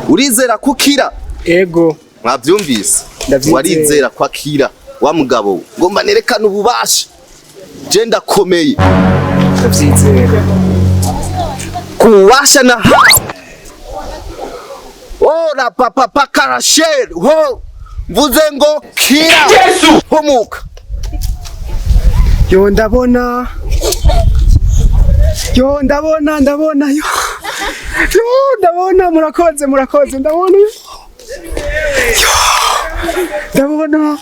Urizera kukira? Ego. Mwavyumvise? Ndavyizera. Warizera ko akira wa mugabo we. Ngomba nerekane ububasha, je ndakomeye. Ndavyizera. Ku bubasha nahawe, ora papa pakarashere ho, mvuze ngo kira, humuka. Yo, ndabona. Yo, ndabona, ndabona. Yo, yo, ndabona. Murakoze, murakoze, ndabona. Yo, ndabona.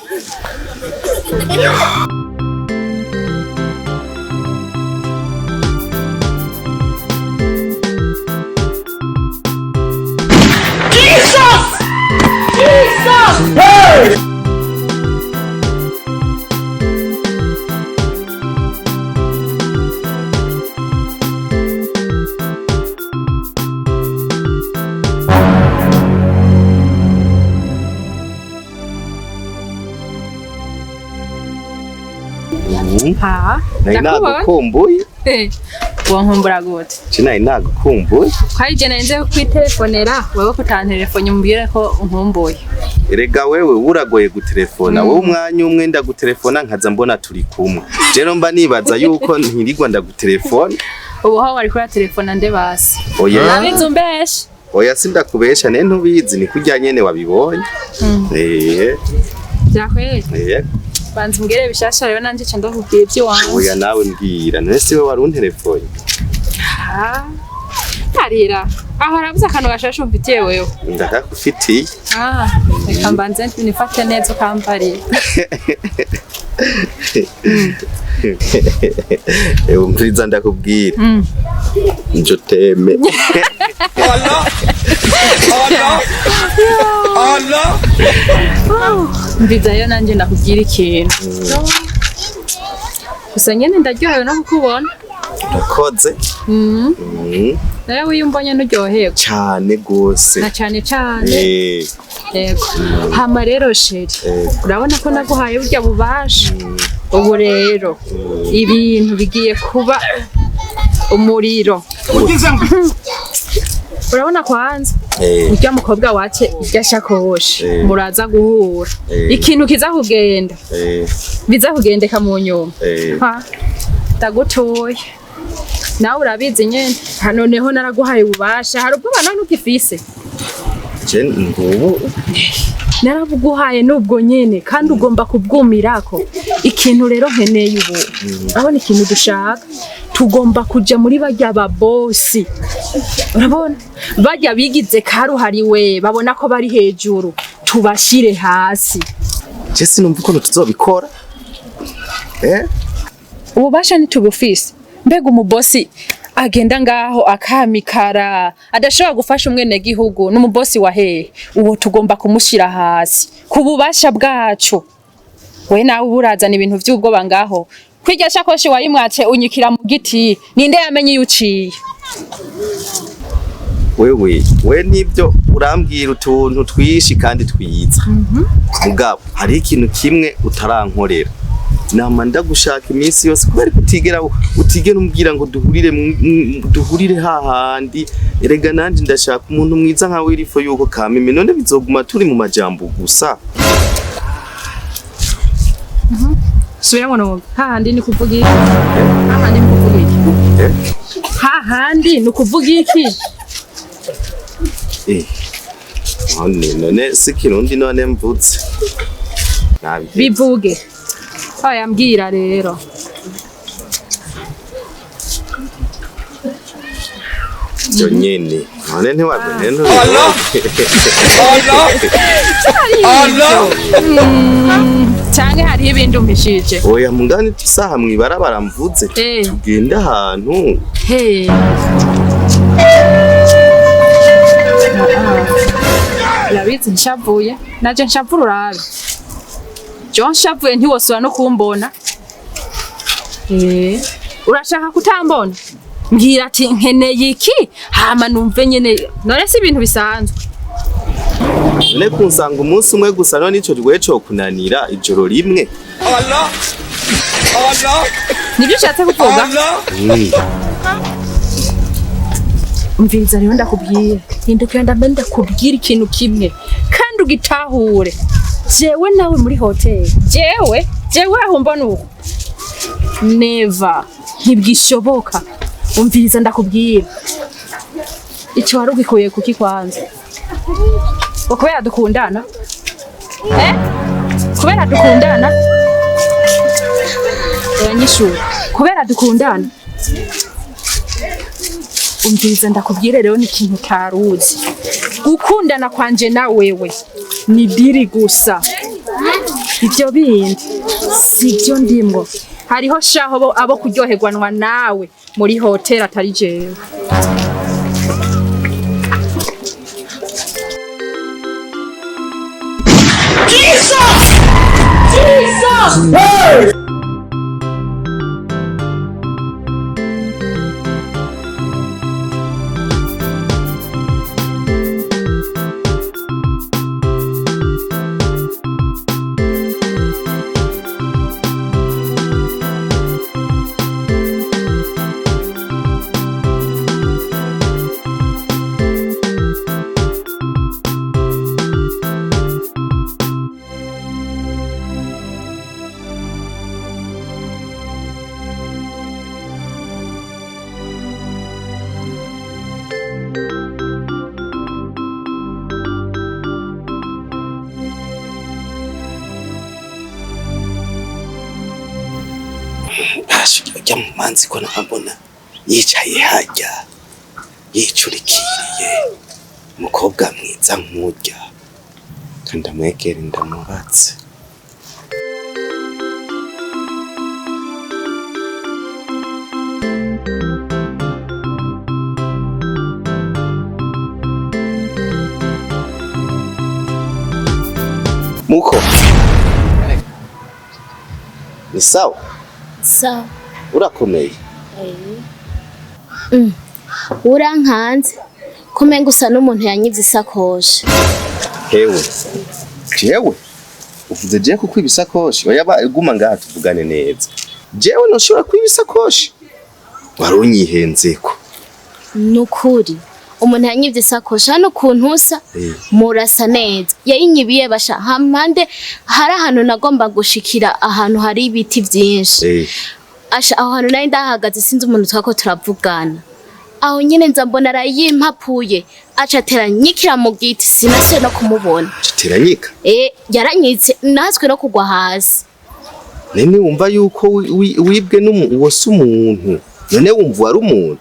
Ha. Nari Ndakubona. nagukumbuye. Wankumbura gute? Je nari nagukumbuye. Kwari je narinze kwitelefonera wewe kutantelefone umbwire ko unkumbuye. Erega wewe uragoye gutelefona. Wowe umwanya umwe ndagutelefona nkaza mbona turi kumwe, rero mba nibaza yuko ntirirwa ndagutelefona. Ubu ho wari kuri telefona nde basi? Oya. Nabizi umbeshe. Oya, sindakubesha, ne ntubizi, ni kurya nyene wabibonye. Eh. Vyakweri? Eh. Banza umbwire bishasha rero, nanje ca ndakubwira ivy'iwanje. Oya, nawe mbwira, none siwe wari unterefonye? Ah, arira aho arabuze akantu gashasha umfitiye wewe. Ndakakufitiye. Ah, reka mbanze nifate neza ukambarira. Ewe, umviriza ndakubwira. Njo teme. Mvizayo nanje ndakubwira ikintu. Gusa nyene ndaryohewe no kukubona. Urakoze. Nawe wiyumbonye nturyoherwa? Cane gose. Na cane cane. Yego. Hama rero chéri, urabona ko naguhaye burya bubasha. Ubu rero ibintu bigiye kuba umuriro. Urabona kwanza urya mukobwa wace irya shakoshi, muraza guhura. Ikintu kiza kugenda, biza kugendeka mu nyuma. Ha, ndagutuye. Nawe urabizi nyene. Ha, noneho naraguhaye ububasha. Hari ubwoba none ugifise? Je ngubu. Narabuguhaye nubwo nyene, kandi ugomba kubwumirako. Ikintu rero nkeneye ubu, urabona ikintu dushaka, tugomba kuja muri barya babosi, urabona barya bigize karuhariwe, babona ko bari hejuru, tubashire hasi. Je sinumva ukuntu tuzobikora. Ububasha ntitubufise. Mbega umubosi agenda ngaho akamikara adashobora gufasha umwenegihugu n'umubosi wa hehe? Uwo tugomba kumushira hasi ku bubasha bwacu. We nawe uba urazana ibintu vy'ubwoba ngaho, kwirya shakoshi wayimwace unyikira mu giti, ninde yamenye iyo uciye? Wewe we nibyo urambwira utuntu twishi kandi twiza, mugabo hariho ikintu kimwe utarankorera. Nama ndagushaka iminsi yose, kubera ko utigera umbwira ngo duhurire duhurire hahandi. Erega nanje ndashaka umuntu mwiza nka wirifo yuko kamime. None bizoguma turi mu majambo gusa? Subiramwo numva. Hahandi ni kuvuga iki? Hahandi ni kuvuga iki? Eh? Hahandi ni ukuvuga iki? Eh. None si kirundi none mvutse nabi? Bivuge. Oya, mbwira rero. Byo nyene, none ntiwabone none? Canke hariho ibindi umpishije? Oya, mungani tusaha mwibarabara mvuze. Tugende ahantu. Hey. Urabizi nshavuye, naje nshavura, urabe jo nshavuye ntiwosubira no kumbona. Urashaka kutambona, mbwira ati nkeneye iki, hama numve nyene. None si ibintu bisanzwe? None kunsanga umunsi umwe gusa, none ico gihe co kunanira ijoro rimwe? Nibyo ushatse kuvuga? Umviriza rero ndakubwira, hindukira ndambe ndakubwira ikintu kimwe kandi ugitahure. Jewe nawe muri hoteli, jewe aho mbona uko never, ntibwishoboka. Umviriza ndakubwira, ico wari ugikuye kuki kwanza? Ngo kubera dukundana, eh? Kubera dukundana? Uranyishura, kubera dukundana? Umviriza ndakubwire rero, ni ikintu utaruzi. Gukundana kwanje na wewe ni deal gusa, ivyo bindi sivyo ndimwo. Hariho shaho abo kuryoherwanwa nawe muri hoteli atari jewe. Ujya mu manzi ko nabona yicaye hajya yicurikiriye, umukobwa mwiza nk'urya, kandi ndamwegere ndamubatse. Muko ni sawa? Sawa. Urakomeye? Urankanze kumenga usa n'umuntu yanyivye isakoshi. Hewe, jewe uvuze je ko kwiba isakoshi? Oya, guma ngaha tuvugane neza. Jewe ntushobora kwiba isakoshi, wari unyihenzeko. Nukuri umuntu yanyivye isakoshi hano, ukuntu usa, murasa neza, yayinyibiye basha hampande hari ahantu nagomba gushikira, ahantu hari ibiti vyinshi. Asha, aho hantu nari ndahagaze, sinzi umuntu twako turavugana aho nyene, nza mbona arayimpapuye, aca ateranyikira mu giti, sinasubiye no kumubona. Teranyika? Eh, yaranyitse natwe no kugwa hasi. None wumva yuko wibwe n'umu uwo si umuntu? None wumva wari umuntu,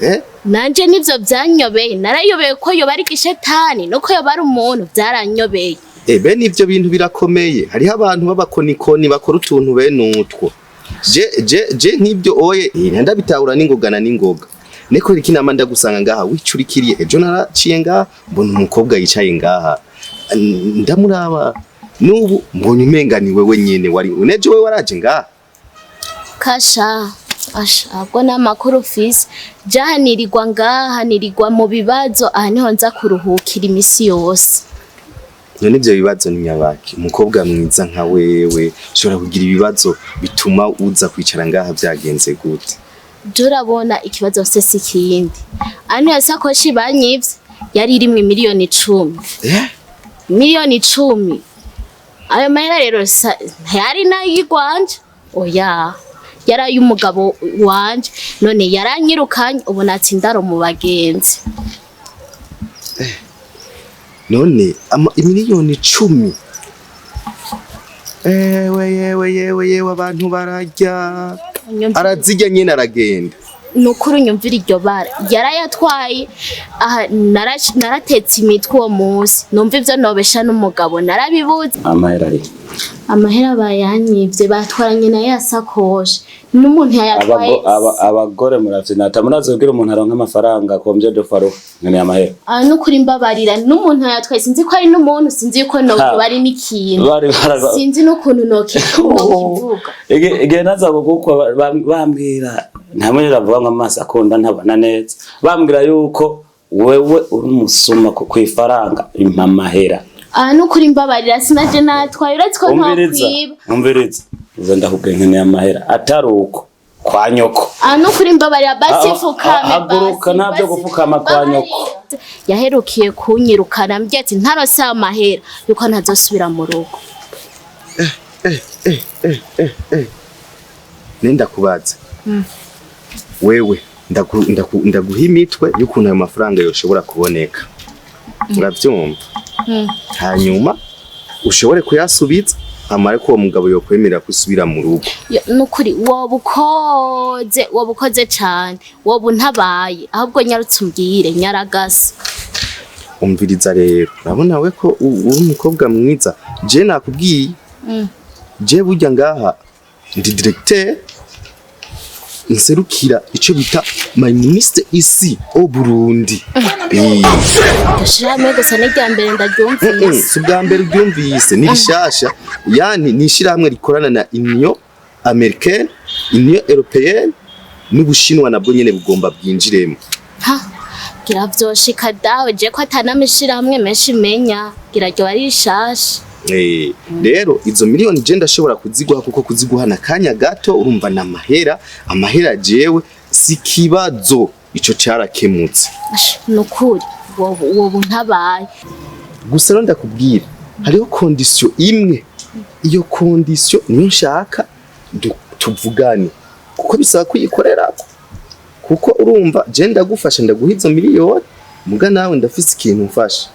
eh? Nanje nivyo vyanyobeye, narayobeye ko yoba ari igishetani nuko yoba ari umuntu, vyaranyobeye. Eh, bene ivyo bintu birakomeye. Hariho abantu b'abakonikoni bakora utuntu bene utwo. Je nk'ibyo oye, ndabitahura n'ingoga na n'ingoga. Niko iki nama ndagusanga ngaha wicurikiriye. Ejo naraciye ngaha mbona umukobwa yicaye ngaha, ndamuraba, n'ubu mbonye umenga ni wewe nyene wari unejo wewe waraje ngaha. Kasha asha, ubwo ni amakuru ufise. Jaha nirirwa ngaha, nirirwa mu bibazo, aha niho nza kuruhukira imisi yose. None ivyo bibazo ni nyabaki? Umukobwa mwiza nka wewe ushobora kugira ibibazo bituma uza kwicara ngaha, vyagenze gute? Je urabona, ikibazo mfise si ikindi. Ano ya sakoshi banyivye yari irimwo 10 miliyoni. Eh? 10 miliyoni. Ayo mahera rero ntayari n'ayigwanje, oya, yari ay'umugabo wanje. None yaranyirukanye, ubu natse indaro mu bagenzi. None 10 miliyoni? Ewe yewe yewe yewe, abantu bararya. Arazirya nyene aragenda. Nukuri unyumvira iryo bara, yarayatwaye. Aha naratetse imitwe uwo munsi, numva ivyo nobesha n'umugabo narabibuze. Amahera ari? Amahera bayanyivye, batwaranye na ya sakoshi n'umuntu yayatwaye. Abagore muravyinata, murazi kugira umuntu aronke amafaranga combien de fois nkeneye amahera. Ah, nukuri mbabarira, n'umuntu yayatwaye sinzi ko ari n'umuntu, sinzi ko no bari n'ikintu. Bari Sinzi n'ukuntu nokivuga. Igihe naza gukwa bambwira, ntamwe bavuga ngo amaso akunda ntabona neza, bambwira yuko wewe uri umusuma ku kwifaranga, impa amahera. Ah, nukuri mbabarira, sinaje natwaye, uretse ko Umviriza. ntokwiba. Umviriza, uze ndakubwiye, nkeneye amahera, atari uko Kwa nyoko. Ah, nukuri mbabarira basi, fukame. Haguruka, basi, ntabyo basi, gupfukama kwa nyoko. Yaherukiye kunyirukana mbye ati ntarose amahera yuko ntazosubira mu rugo. Nenda kubaza wewe, ndaguha imitwe y'ukuntu ayo mafaranga yoshobora kuboneka, uravyumva? Hanyuma ushobore kuyasubiza, amare ko uwo mugabo yokwemerera ko usubira mu rugo. Yo, nukuri woba ukoze, woba ukoze cane, woba untabaye. Ahubwo nyarutse umbwire, nyaragasa. Umviriza rero, urabona we ko uri umukobwa mwiza. Je nakubwiye, je burya ngaha ndi directeur, nserukira ico bita my ministre ici au Burundi. Iryo gusa n'irya mbere ndaryumvise. Si ubwa mbere uryumvise, ni rishasha. Yani ni ishirahamwe rikorana na Union Américaine, Union Européenne n'Ubushinwa, nabwo nyene bugomba bwinjiremo. Ha, gira vyoshika dawe, je ko atanamishirahamwe menshi menya, gira ryo ari rishasha. Rero izo miliyoni je ndashobora kuziguha, kuko kuziguha na kanya gato, urumva na mahera, amahera jewe si kibazo, ico carakemutse. Asha, nukuri woba untabaye. Gusa rero ndakubwira, hariho condition imwe. Iyo condition niyo nshaka tuvugane, kuko bisaba kuyikorerako, kuko urumva je ndagufasha, ndaguha izo miliyoni, muga nawe ndafise ikintu mfasha,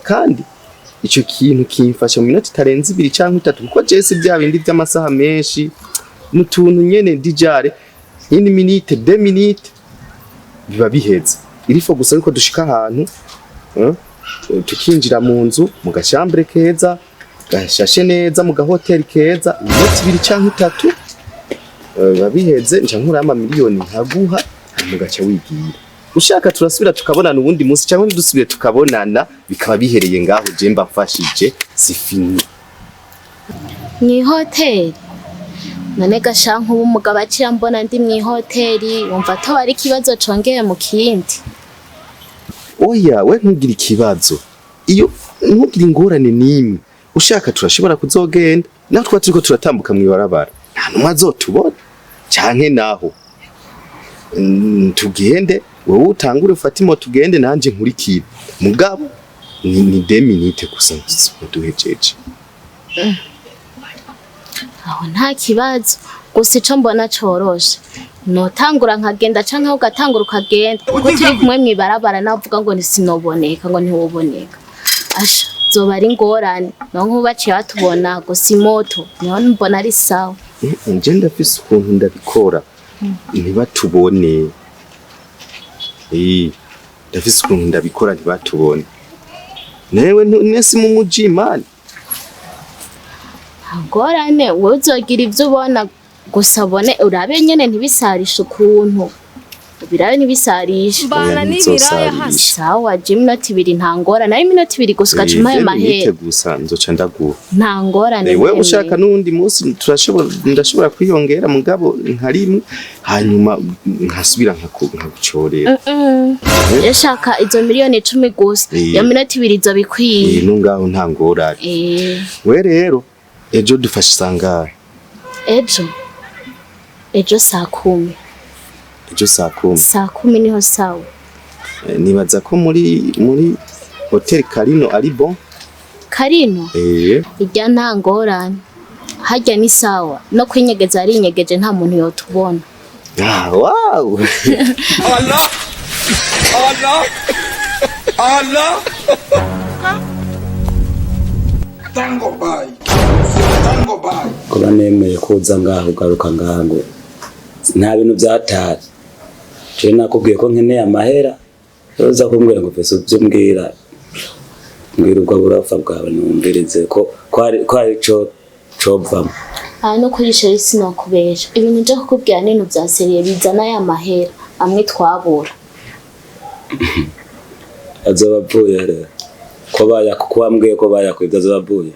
kandi ico kintu kimfasha mu minota itarenze 2 canke 3, kuko je si bya bindi vy'amasaha menshi, n'utuntu nyene dijare, une minute, 2 minutes biba biheze. Irifo gusa ariko dushika ahantu, tukinjira mu nzu, mu gashambure keza gashashe neza, mu gahoteli keza, iminota 2 canke 3 biba biheze. Nca nkura amamiliyoni nkaguha, hanyuma ugaca wigira. Ushaka turasubira tukabonana uwundi munsi, cyangwa ntidusubire tukabonana, bikaba bihereye ngaho. Je mba mfashije, c'est fini. Mw'ihoteli none gasha, nk'ubu umugabo aciye mbona ndi mw'ihoteli, wumva toba ari ikibazo congeye mu kindi? Oya, we ntugire ikibazo, iyo ntugire ingorane n'imwe. Ushaka turashobora kuzogenda naho twaba turiko turatambuka mw'ibarabara, nta numwe azotubona, canke naho tugende, wowe utangure ufate imoto ugende, nanje nkurikire. Mugabo ni 2 minutes gusa duhejeje. Aho nta kibazo, gusa ico mbona coroshe, notangura nkagenda canke aho ugatangura ukagenda, kuko turi kumwe mw'ibarabara, navuga ngo ntisinoboneka, ngo ntiwoboneka, asha zoba ari ingorane. No nk'ubu baciye batubona, gusa imoto niho mbona ari sawa. Nje ndafise ukuntu ndabikora ntibatubone. Ndafise ukuntu ndabikora ntibatubone. Newe nesi mu muji mani. Nta ngorane, wowe uzogira ivyo ubona, gusa ubone urabe nyene ntibisarishe, ukuntu ubirabe ntibisarishe. Oya, ntizosarisha. Sawa, je iminota 2 nta ngorane, ari iminota 2 gusa ugaca umpaye 2 minutes mahera. Gusa nzoca ndaguha. Nta ngorane. We Ndemeye. ushaka n'uwundi munsi turashobora, ndashobora kwiyongera, mugabo nka rimwe, hanyuma nkasubira nkagucorera. Yashaka izo miliyoni 10 gusa. Iyo minota 2 izo bikwiye. No ngaho nta ngorane. We rero ejo dufashe sangahe? Ejo saa 10. Ejo saa 10? Saa 10 niho sawa. Nibaza ko muri hotel Karino ari bon. Karino? Irya nta ngorane, harya ni sawa, no kwinyegeza arinyegeje, nta muntu yotubona. Ah, wow. Allah! Allah! Allah! Tango bye. Tango bye. Kuba nemeye kuza ngaho, ugaruka ngaho ngo nta bintu byatari, je nakubwiye ko nkeneye amahera, uza kumbwira ngo pesa ibyo umbwira, mbwira ubwo burapfa bwawe numvirize ko ari co covamo. Aha no kuri chéri, sinokubesha, ibintu nje kukubwira ni ibintu vya sérieux, bizana ya mahera amwe twabura. Azoba avuye rero ko ko wambwiye ko bayakwibye, azoba avuye.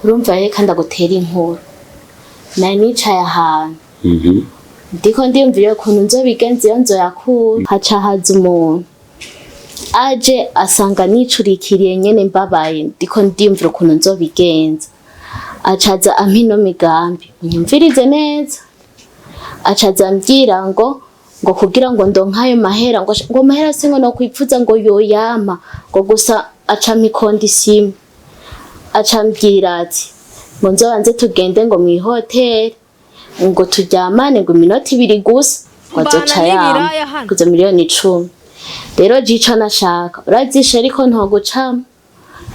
Urumva rero, kandi agutera inkuru, nari nicaye ahantu, ndiko ndiyumvira ukuntu nzobigenza iyo nzoyakura, haca haza umuntu, aje asanga nicurikiriye nyene mbabaye, ndiko ndiyumvira ukuntu nzobigenza, acaza ampa ino migambi, unyumvirize neza. Acaza ambwira ngo kugira ngo ndonke ayo mahera, ngo mahera se ngo nokwipfuza ngo yoyama, ngo gusa acampa icondition imwe. Aca ambwira ati ngo nzobanze tugende ngo mw'ihoteli, ngo turyamane ngo iminota 2 gusa, ngo azoca Mbana yampa n'ibiraya hano. kuza miliyoni 10. Rero jico nashaka, urazishe ariko ntogucamo.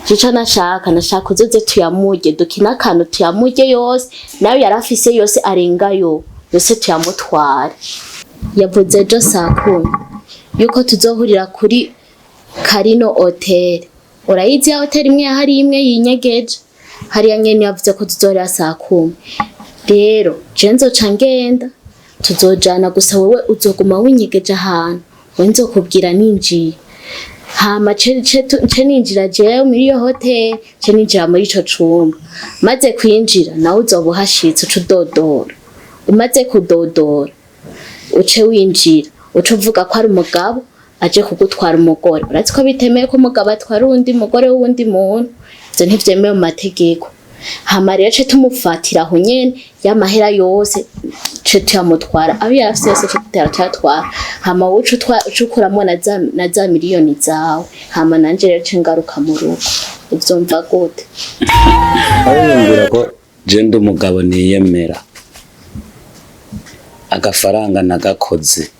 Jico nashaka uzoze tuyamurye, dukine akantu tuyamurye yose, nayo yari afise yose arengayo yose tuyamutware. Yavuze ejo saa 10 yuko tuzohurira kuri Karino Hotel. Urayizi ya hotel imwe hari imwe yinyegeje hariya nyene? Yavuze ko tuzohurira saa 10. Rero je nzoca ngenda, tuzojana, gusa wowe uzoguma winyegeje ahantu, we nzokubwira ninjiye. Hama ce ninjira jewe muri iyo hotel, ce ninjira muri ico cumba. Maze kwinjira, nawe uzoba uhashitse, uca udodora. Umaze kudodora, uce winjira, uce uvuga ko ari umugabo aje kugutwara umugore. Urazi ko bitemewe ko umugabo atwara uwundi mugore w'uwundi muntu, ivyo ntivyemewe mu mategeko. Hama rero ce tumufatira aho nyene, y'amahera yose ce tuyamutwara, ayo yarafise yose ce tuyatwara. Hama wowe uce ukuramwo na za miliyoni zawe. Hama nanje rero ce ngaruka mu rugo. Uvyumva gute? Ariyumvira ko je ndi umugabo niyemera, agafaranga nagakoze,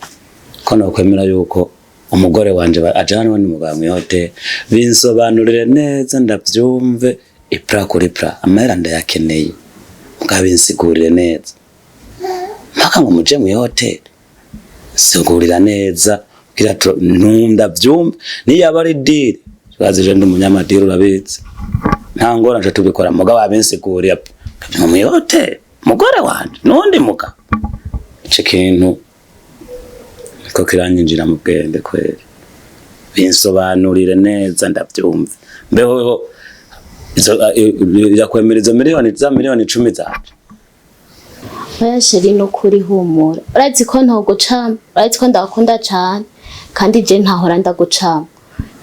ko nokwemera yuko umugore wanje ajana n'uwundi mugabo mw'ihoteli? Binsobanurire neza ndavyumve ipra kuri pra. Amahera ndayakeneye, mugabo binsigurire neza mpaka ngo muje mw'ihoteli. Sigurira neza kugira ndavyumve. Niyo ari deal, turazi je ndi umunyamadiri, urabizi, nta ngorane tubikora, mugabo abinsiguriye ngo mw'ihoteli mugore wanje n'uwundi mugabo, ico kintu ko kiranyinjira mu bwenge kweri. Binsobanurire neza ndavyumve. Mbeho izo yakwemera izo miliyoni za miliyoni 10 zanje? Oya chéri, nukuri humura. Urazi ko ntogucama, urazi ko ndakunda cane, kandi je ntahora ndagucama.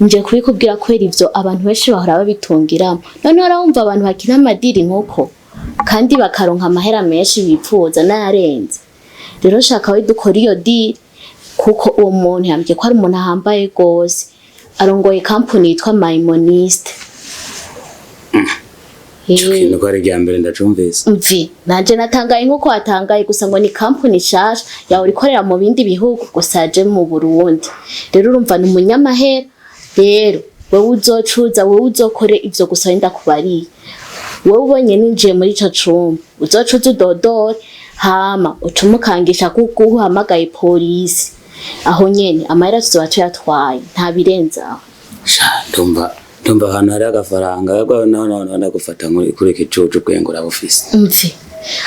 Nje kubikubwira kubera ivyo abantu benshi bahora babitungiramo. None urabumva abantu bakina amadiri nk'uko, kandi bakaronka amahera menshi bipfuza n'ayarenze. Rero shaka we dukora iyo deal, kuko uwo muntu yambwiye ko ari umuntu ahambaye gose, arongoye kampuni yitwa Maimoniste. Ico kintu ko ari irya mbere ndacumvise. Mvi nanje natangaye nkuko watangaye. Gusa ngo ni kampuni nshasha yawe ikorera mu bindi bihugu, gusa yaje mu Burundi. Rero urumva ni umunyamahera. Rero wewe uzocuza, wewe uzokore ivyo gusa wenda kubariye. Wewe ubonye ninjiye muri ico cumba, uzocuza udodore, hama ucumukangisha kuko uhamagaye polisi. Aho nyene amahera tuzoba tuyatwaye, nta birenze aho. Sha, ndumva ahantu hari agafaranga yagwawe naho naho ndagufata kuri ikicucu, ubwenge urabufise. Mve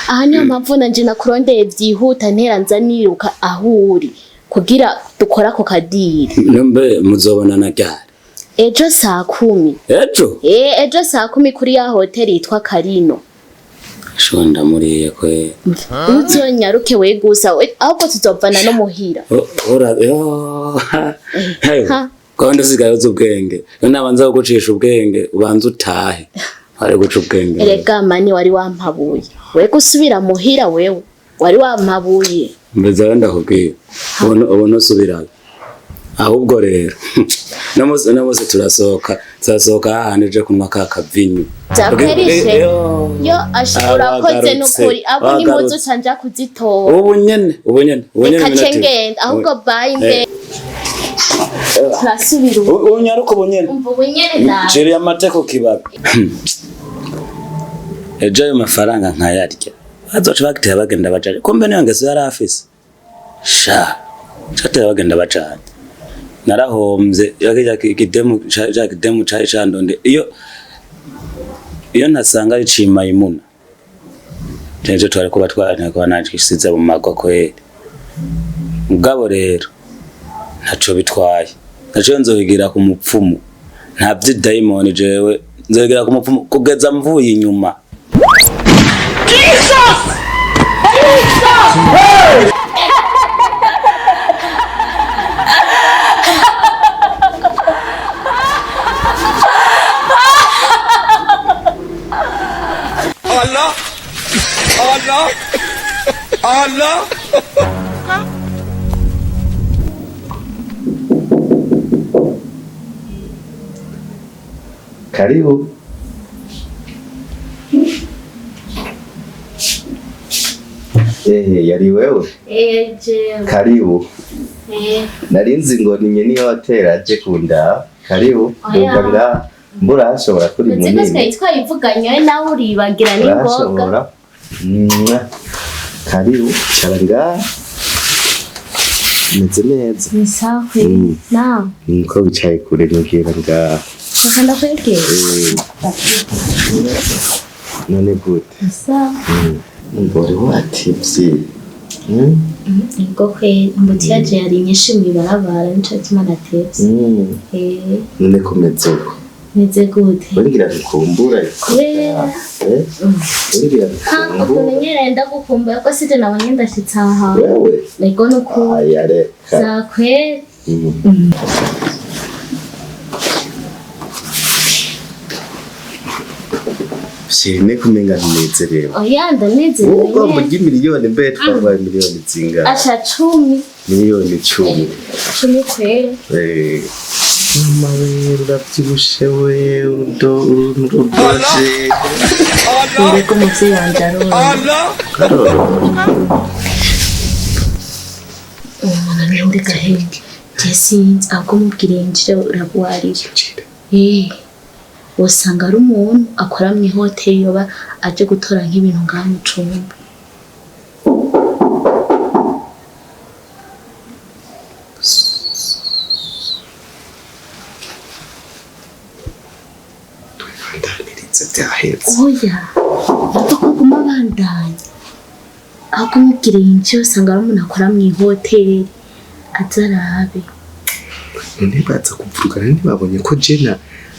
aha, niyo mpamvu nanje nakurondeye vyihuta, ntera nza niruka aho uri kugira dukore ako kadiri. Mbe muzobonana ryari? Ejo saa 10. Ejo? Ejo saa 10 kuri ya hoteli yitwa Karino. Sho, ndamuriye kwe. Uzonyaruke we gusa ahubwo tuzovana no muhira. Ora yo hey. Ha. Kandi usigaye uzi ubwenge, none nabanza kugucisha ubwenge, ubanza utahe wari guca ubwenge. Erega mani, wari wampabuye we gusubira muhira, wewe wari wampabuye. Mbeza rero ndakubwira, ubona usubirayo. Ahubwo rero no musi turasohoka hahandi uje kunywa ka kavinyu. Byakwerishe. Yo. Yo asha. Ah, Urakoze. wagarutse, Nukuri abo ni wagarutse. muzu canja kuzitora. Ubu nyene Reka minota ce ibiri. ngenda ahubwo, bayi mbe turasubira ubu. Unyaruka ubu nyene. Umva, ubu nyene ndaje. Ciriye amate ku kibabi. Ejo ayo mafaranga nkayarya, bazoca bagitera bagenda bajanye. Kumbe niyo ngeso yari afise, sha, catera bagenda bajanye. Narahomvye yakirya kidemu ca kidemu cari candonde. Iyo ntasanga ari cimayimuna, jeje twari kuba twarantekuba nagisize mu magwa kweri. Mugabo rero ntaco bitwaye, ntaco, nzohigira ku mupfumu. Nta vy'idayimoni, jewe nzohigira ku mupfumu kugeza mvuye inyuma. Allah! Allah! Allah! Karibu. Ehe, yari wewe? Eh, jewe. Karibu. Eh, Narinzi ngo ni nyeni hoteli aje kunda. Karibu. Oya. Ndumva nga mbura hashobora kuri uzi ko munini. twari twabivuganye we nawe uribagira n'ingoga. Urashobora. Mwah. Karibu. Cara ngaha. Meze neza. Ni sawa kweli. Nawe Niko wicaye kure nubwira ngaha. reka ndakwegera. Eh, none gute? Ni sawa. Ngo wari watevye. Mm? Ubwo kweli ambutiyaje yari nyinshi mw'ibarabara nico gituma natevye. Mm. Eh, None komeza uko. meze gute? Wongera nkumbura. Kubera Eh? Wongera ha ukuntu nkumbura. nyene ndagukumbuye ko sije nabonye ndashitse aha hantu. Wewe. Ego nukuri. Aya reka. Sawa kweli. Mm. Shirine kumenga ntunezerewe. Oya ndanezerewe. Ubwo murya miliyoni mbe twabaye miliyoni zingana? Asha 10. Miliyoni 10. 10 kweli. Eh. Mama we uravyibushe we urudoshe. Erega umuvyeyi wanje arora. Umuntu ninde gahenge. Je sinzi ahubwo mubwire yinjire uragwarira. Eh. Wosanga ari umuntu akora mw'ihoteli yoba aje gutora nk'ibintu ngaha mu cumba. Ndaniritse byahetse. Oya, ntabwo ko aguma abandanya. Ahubwo mubwire yinjire usanga ari umuntu akora mw'ihoteli aze arabe. None baza kuvurugana ntibabonye ko Jena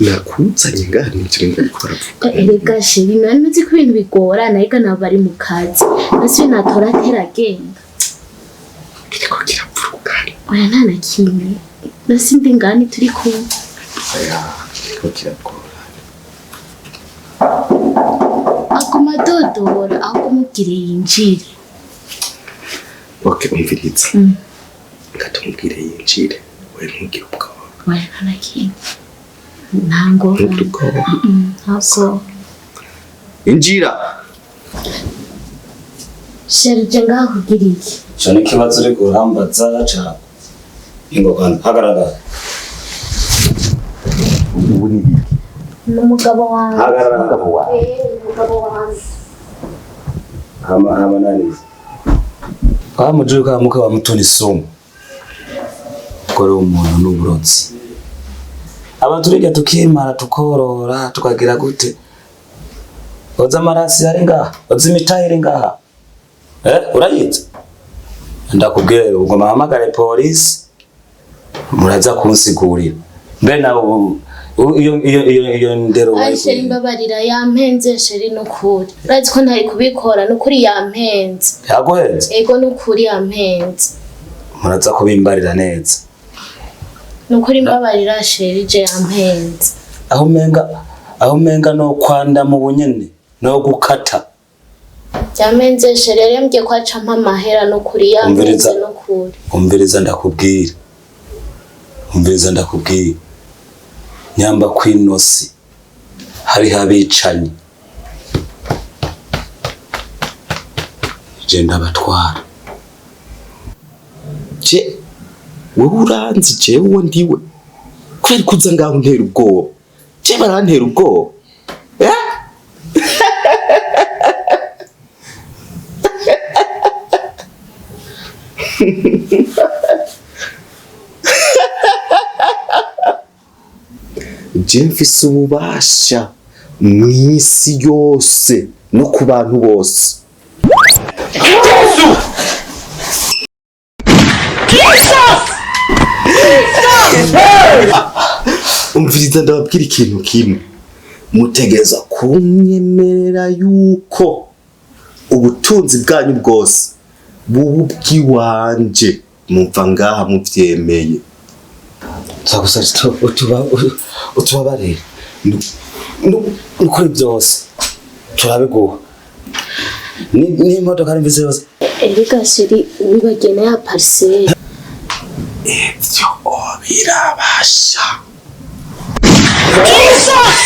nakuzanye ngaha n'ivyo bintu bariko baravuga. Erega sheri nari nzi ko ibintu bigorana ariko nabo bari mu kazi. Nasi natora atera agenda. Kiriko kiravurugana. Oya nta na kimwe. Nasi ndi ngani turi kumwe. Oya, kiriko kiragorana. Aguma adodora ahubwo mubwire yinjire. Okay, umviriza. Mm. Ngatumubwire yinjire. We ntugire ubwoba. Oya nta na kimwe. Nta ngorane. Ntugire ubwoba. Ntabwo. Injira. Sheri je ngaho kugira iki? Ico ni ikibazo uriko urambaza ca ingo kandi hagarara Ubu ni biki? Ni umugabo wanjye. hagarara Umugabo wawe. Eh, ni umugabo wanjye. hama hama nani kwa mujuka muka wa mutoni sumu kore umuntu n'uburozi abaturage tukimara tukorora tukagira gute oza amarasi ari ngaha oza imitahe iri ngaha urayizi ndakubwira rero ubwo mpamagare polisi muraza kunsigurira mbe nawe iyo ndero Ay sheri mbabarira yampenze sheri nukuri. Urazi ko ntari kubikora nukuri yampenze. yaguhenze Ego nukuri yampenze. muraza kubimbarira neza Nukuri mbabarira sheri je yampenze. aho umenga no kwanda mu bunyene no gukata Yampenze sheri yari yambwiye ko aca ampa amahera nukuri yampenze Umviriza. nukuri. Umviriza ndakubwira nyamba kwinosi hariho abicanyi je ndabatwara Je wewe uranzi jewe uwo ndiwe kubera ko uza ngaho untera ubwoba je barantera ubwoba Eh? Je mfise ububasha mw'isi yose no ku bantu bose. Umviriza ndababwira ikintu kimwe, mutegereza kunyemerera yuko ubutunzi bwanyu bwose bubu bw'iwanje mumva ngaha muvyemeye. Tuzagusa utubabarire nukuri byose turabiguha n'imodoka n'imvise yose. Erega sheri wibagiye na ya parcelle. Ivyo birabasha. Jesus!